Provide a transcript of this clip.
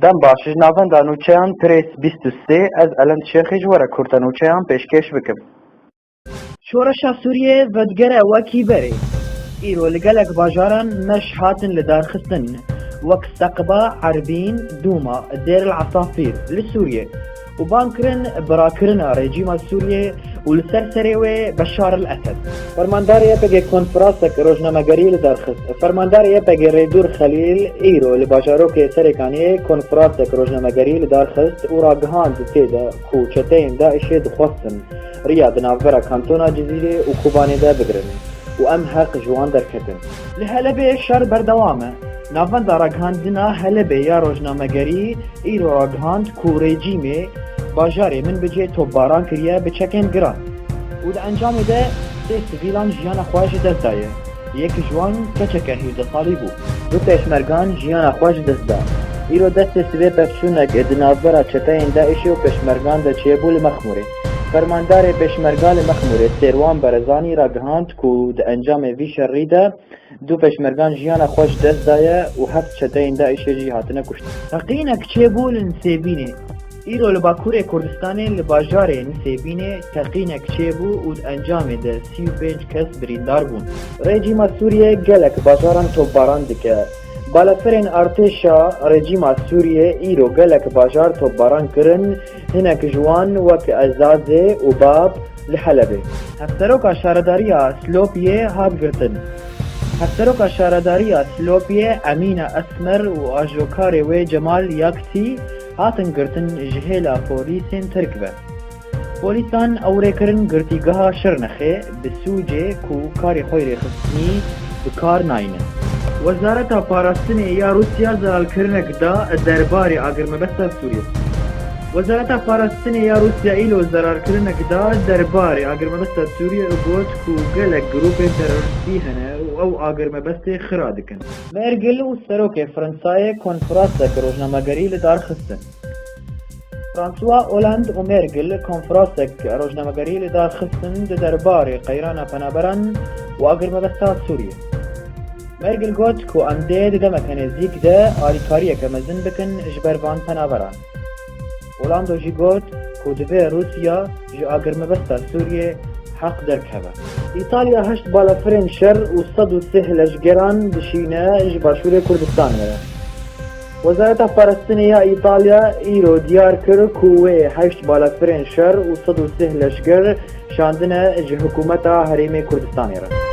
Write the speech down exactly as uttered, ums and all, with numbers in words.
Dem baş, ji navenda nûçeyan Press bîst û sê, ez Elend Şêxî ji we re kurte nûçeyan pêşkêş bikim. Şoreşa Sûriyê vedigere wekî berê. Îro li gelek bajaran meş hatin lidarxistin, wek Seqba, Erbîn, Dûma, Dêr el Esafîr li Sûriyê û bang kirin bi rakirina rejîma Sûriyê û li ser serê wê Beşar el Esed. Fermandarê Y P G konferansek rojnamegerî li dar xist. Fermandarê Y P G Rêdûr Xelîl îro li bajarokê Serêkaniyê konferansek rojnamegerî li dar xist û ragihand tê de ku çeteyên DAIŞê dixwestin riya di navbera kantona Cizîrê û Kobanê de bigirin û em heq ji wan derketin. Li Helebê şer berdewam e. Navenda ragihandina Helebê ya rojnamegerî îro ragihand ku rejîmê bajarê Minbicê topbaran kiriye bi çekên giran û di encamê de sê sivîlan jiyana xwe ji dest daye. Yek ji wan keçeke hevdeh salî bû. Du pêşmergan jiyana xwe ji dest da. Îro destê sibê pevçûnek di navbera çeteyên DAIŞê û pêşmergan de çêbû li Mexmûrê. Fermandarê pêşmerga li Mexmûrê Sêrwan Berezanî ragihand ku di encamê vî şerî de du pêşmergan jiyana xwe ji dest daye û heft çeteyên DAIŞê jî hatine kuştin. Teqînek çêbû li Nisêbînê. Îro li Bakurê Kurdistanê li bajarê Nisêbînê teqînek çêbû û di encamê de sî û pênc kes birîndar bûn. Rejîma Sûriyê gelek bajaran topbaran dike. Balafirên artêşa rejîma Sûriyê îro gelek bajar topbaran kirin, hinek ji wan wek Ezazê û Bab li Helebê. Hevseroka Şaredariya Silopiyê hat girtin. Hevseroka Şaredariya Silopiyê Emîna Esmer û ajokarê wê Cemal Yaksî hatin girtin ji hêla polîsên Tirk ve. Polîsan ew rê kirin girtîgeha Şirnexê bi sûcê ku karê xwe yê rêxistinî bi kar nayne. Wezareta Parastinê ya Rûsya zerarkirinek da derbarê agirmebesta Sûriyê. Wezareta Parastinê ya Rûsya îlo zerarkirinek da derbarê agirmebesta Sûriyê û got ku gelek grûpên terorîstî hene û ew agirmebestê xira dikin. Merkel û Serokê Fransayê konferansek rojnamegerî li dar xistin. François Hollande û Merkel konferansek rojnamegerî li dar xistin di derbarê qeyrana penaberan û agirmebesta Sûriyê. Merkel got ku em dê di demeke nêzîk de alîkariyeke mezin bikin ji ber van penaberan. Hollande jî got ku divê Rûsya ji agirmebesta Sûriyê heq derkeve. Îtalya heşt balafirên şer û sed û sih leşgeran dişîne ji Başûrê Kurdistanê re. Wezareta Parastinê ya Îtalya îro diyar kir ku wê heşt balafirên şer û sed û sih leşger şandine ji hikûmeta Herêmê Kurdistanê re.